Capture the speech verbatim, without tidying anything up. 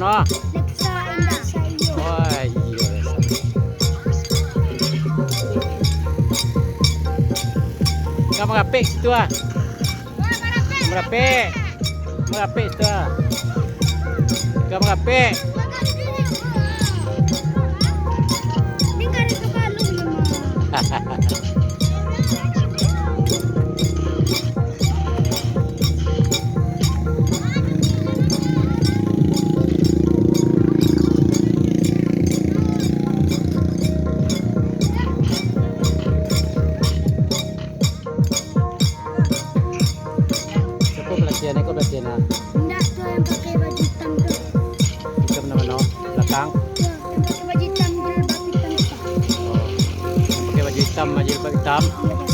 Ah. Nexa Indah Sayo. Oh, iyo. Ka marapek situ ah. Marapek. Marapek situ ah. Ka marapek. Siapo pelatihan ko, pelatihan? Indak tu yang pakai baju hitam tu. Hitam nan mano? Balakang? Tu, yang pakai baju hitam, jilbab hitam tu. Oh. Pakai baju hitam, jilbab hitam. Iyo.